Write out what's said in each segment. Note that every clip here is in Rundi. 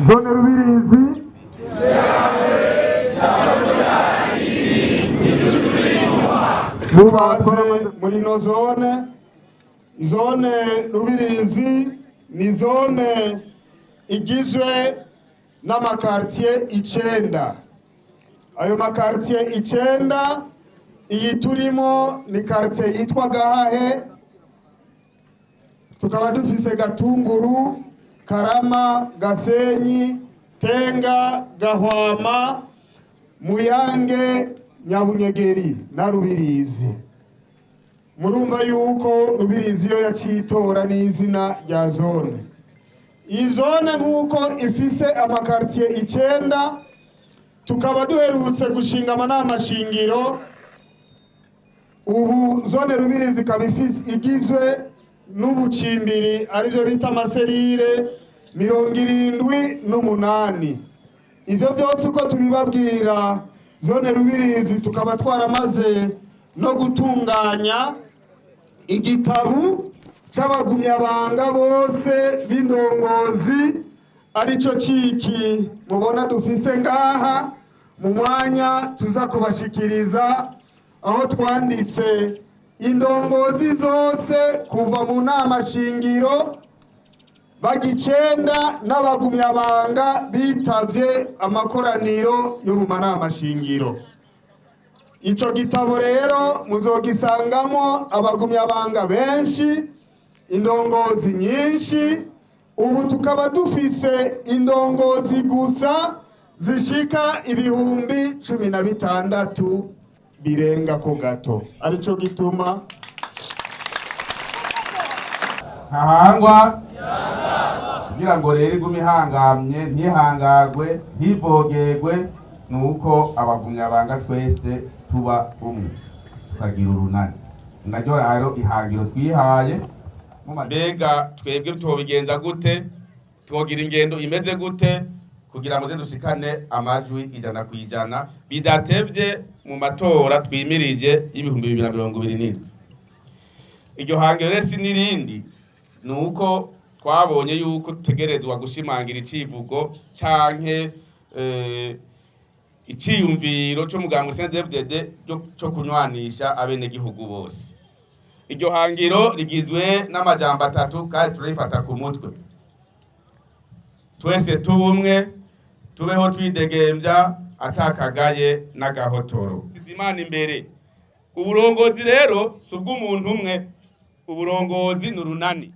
Zone Rubirizi. Mubaze muri ino zone. Zone Rubirizi ni zone igizwe n'amakartier 9. Ayo makartier 9, iyi turimo ni quartier yitwa Gahahe, tukaba dufise Gatunguru, Karama, Gasenyi, Tenga, Gahwama, Muyange, Nyabunyegeri na Rubirizi. Murumva yuko Rubirizi yo yacitora n'izina rya zone. Iyi zone nk'uko ifise amakartier 9, tukaba duherutse gushinga amanama shingiro. Ubu zone Rubirizi ikaba igizwe n'ubucimbiri, arivyo bita amaserire 78. Ivyo byose uko tubibabwira, zone Rubirizi tukaba twaramaze no gutunganya igitabu c'abagumyabanga bose b'indongozi, arico ciki mubona dufise ngaha. Mu mwanya tuza kubashikiriza aho twanditse indongozi zose kuva mu nama shingiro bagicenda n'abagumyabanga bitavye amakoraniro yo mu manama shingiro. Ico gitabo rero muzogisangamo abagumyabanga benshi, indongozi nyinshi. Ubu tukaba dufise indongozi gusa zishika 16,000 birenga ko gato, arico gituma Ntahangwa kugira ngo rero igume ihangamye, ntihangagwe, ntivogerwe, nuko abagumyabanga twese tuba umwe, tukagira urunani. Naryo rero ihangiro twihaye. Mbega twebwe tubigenza gute? Twogira ingendo imeze gute kugira ngo dushikane amajwi 100% bidatevye mu matora twimirije y'2027? Iryo hangiro rero si n'irindi, ni uko twabonye yuko dutegerezwa gushimangira icivugo canke iciyumviro c'umugambwe CNDD-FDD co kunywanisha abenegihugu bose. Iryo hangiro rigizwe n'amajambo atatu kandi turayifata ku mutwe: twese tubumwe, tubeho twidegembya atakagaye n'agahotoro. Sizimana imbere. Uburongozi rero si ubw'umuntu umwe, uburongozi ni urunani.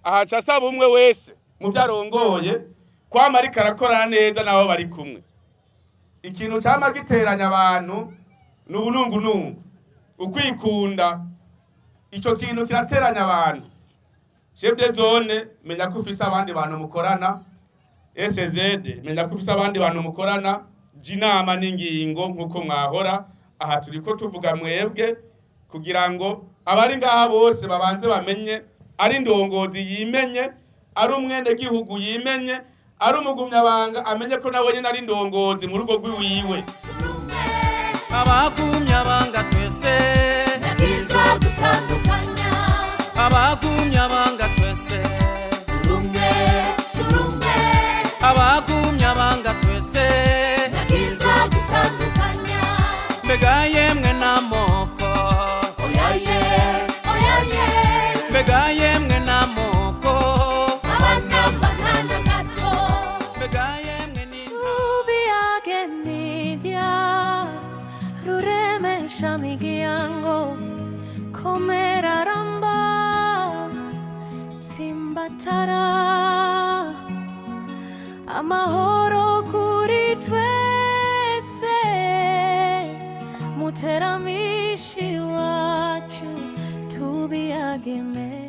Ahaca asaba umwe wese mu byo arongoye kwama ariko arakorana neza n'abo bari kumwe. Ikintu cama giteranya abantu ni ubunungunungu, ukwikunda. Ico kintu kirateranya abantu. Chef de zone, menya ko ufise abandi bantu mukorana. SZ, menya ko ufise abandi bantu mukorana. Jinama n'ingingo nk'uko mwahora. Aha turiko tuvuga mwebwe kugira ngo abari ngaha bose babanze bamenye, ari indongozi yimenye, ari umwene gihugu yimenye, ari umugumyabanga amenye ko nawe nyene ari indongozi mu rugo rwiwiwe. Abagumyabanga twese, dutandukanya. Abagumyabanga twese, Turumwe, turumwe. Abagumyabanga twese, Nakiza dutandukanya. Mbega yemwe n'amoko, Oyaye, oyaye. Mbega yemwe n'amoko, Abana banana gato. Mbega yemwe n'inka. Tubiyage media, ruremesha miryango, komera, ramba, tsimbatara amahoro kuri twese, muteramishi wacu, tubiyage media.